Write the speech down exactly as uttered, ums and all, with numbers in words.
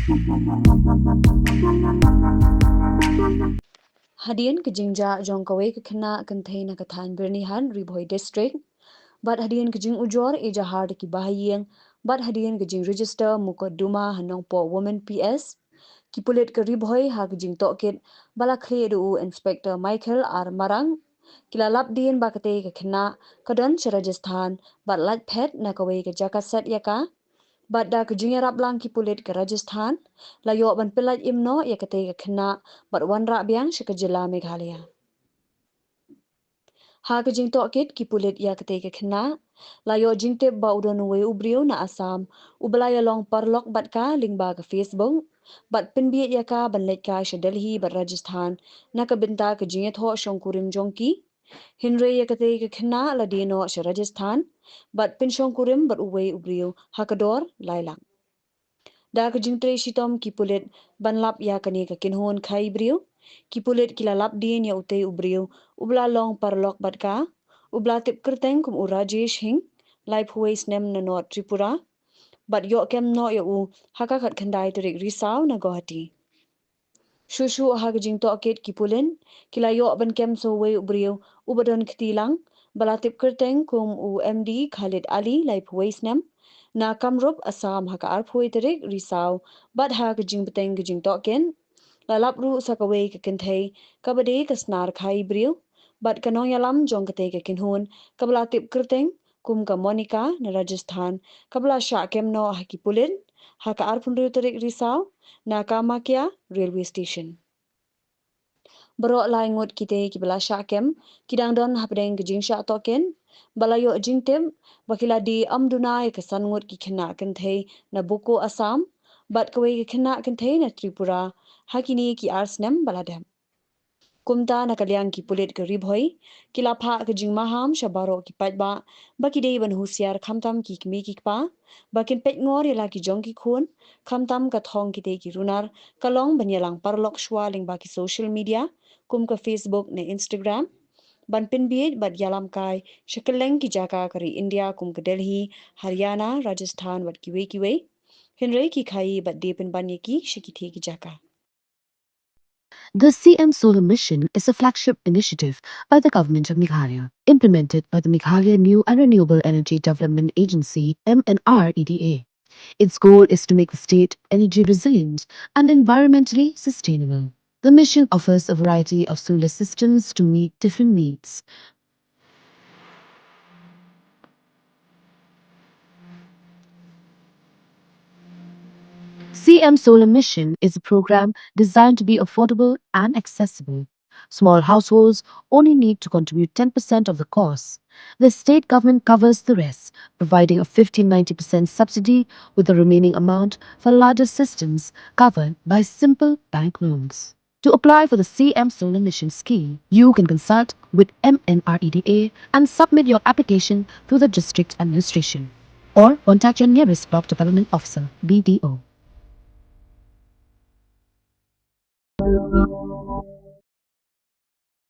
Hadien ka jingjah jong kawei ka khynnah kynthei na ka thaiñ Byrnihat, Ri Bhoi District, bad hadien ka jingujor ejahar da ki bahaïing, bad hadien ka jingregister mukotduma ha Nongpoh Women P S, ki pulit ka Ri Bhoi ha ka jingtohkit ba la khlieh da u Inspector Michael R Marang, ki la lap dien ba katei ka khynnah ka don sha Rajasthan bad lait phet na kawei ka jaka set ïa ka, bad da ka jingïarap lang ki pulit ka Rajasthan, la ïoh ban pynlait im noh ïa katei ka khynnah bad wanrah biang sha ka jylla Meghalaya. Ha ka jingtohkit ki pulit ïa katei ka khynnah, la ïoh jingtip ba u don uwei u briew na Assam uba la ïalong paralok bad ka lyngba ka Facebook, bad pynbieit ïa ka ban leit kai sha Delhi bad Rajasthan na ka bynta ka jingïathoh shongkurim jong ki. Hynrei ïa katei ka khynnah la die noh sha Rajasthan bad pynshongkurim bad uwei u briew ha ka dor lai lak. Da ka jingtrei shitom ki pulit ban lap ïa kane ka kynhun khaïi briew, ki pulit ki la lap dien ïa utei u briew uba la long paralok bad ka, uba la tip kyrteng kum u Rajesh Hing, laiphew wei snem, na North Tripura, bad ïoh kem noh ïa u ha ka khatkhyndai tarik Risaw na Guwahati. Shuh shuh ha ka jingtohkit ki pulit ki la ïoh ban kem sa uwei u briew uba don kti lang, ba la tip kyrteng kum u M D Khalid Ali, laiphew wei snem, na Kamrup, Assam, ha ka arphew wei tarik Risaw, bad ha ka jingbteng ka jingtohkit la lap ruh sa kawei ka kynthei kaba dei ka snar khaïi briew bad ka nongïalam jong katei ka kynhun, kaba la tip kyrteng kum ka Monica, na Rajasthan, kaba la shah kem noh ha ki pulit ha ka arphew hynriew tarik Risaw na Kamakhya Railway Station. Baroh lai ngut kitei kiba la shah kem ki dang don hapdeng ka jingshah tohkit, ba la ïoh jingtip ba ki la die ym duna ïa ka san ngut ki khynnah kynthei na Bokajan, Assam, bad kawei ka khynnah kynthei na Tripura ha kine ki ar snem ba la dep. Kumta na ka liang ki pulit ka Ri Bhoi ki la phah ka jingmaham sha baroh ki paidbah ba ki dei ban husiar, khamtam ki kmie ki kpa, ba kin peit ngor ïa la ki jong ki khun, khamtam ka thong kitei ki runar ka long ban ïalang paralok shuwa lyngba ki social media kum ka Facebook ne Instagram, ban pynbieit bad ïalam kai sha kylleng ki jaka ka ri India kum ka Delhi, Haryana, Rajasthan bad kiwei kiwei. Hynrei ki khaïi bad die pynban ïa ki sha kitei ki jaka. The C M Solar Mission is a flagship initiative by the Government of Meghalaya, implemented by the Meghalaya New and Renewable Energy Development Agency, M N R E D A. Its goal is to make the state energy resilient and environmentally sustainable. The mission offers a variety of solar systems to meet different needs. C M Solar Mission is a program designed to be affordable and accessible. Small households only need to contribute ten percent of the cost. The state government covers the rest, providing a fifty ninety percent subsidy, with the remaining amount for larger systems covered by simple bank loans. To apply for the C M Solar Mission scheme, you can consult with M N R E D A and submit your application through the district administration, or contact your nearest block development officer, B D O.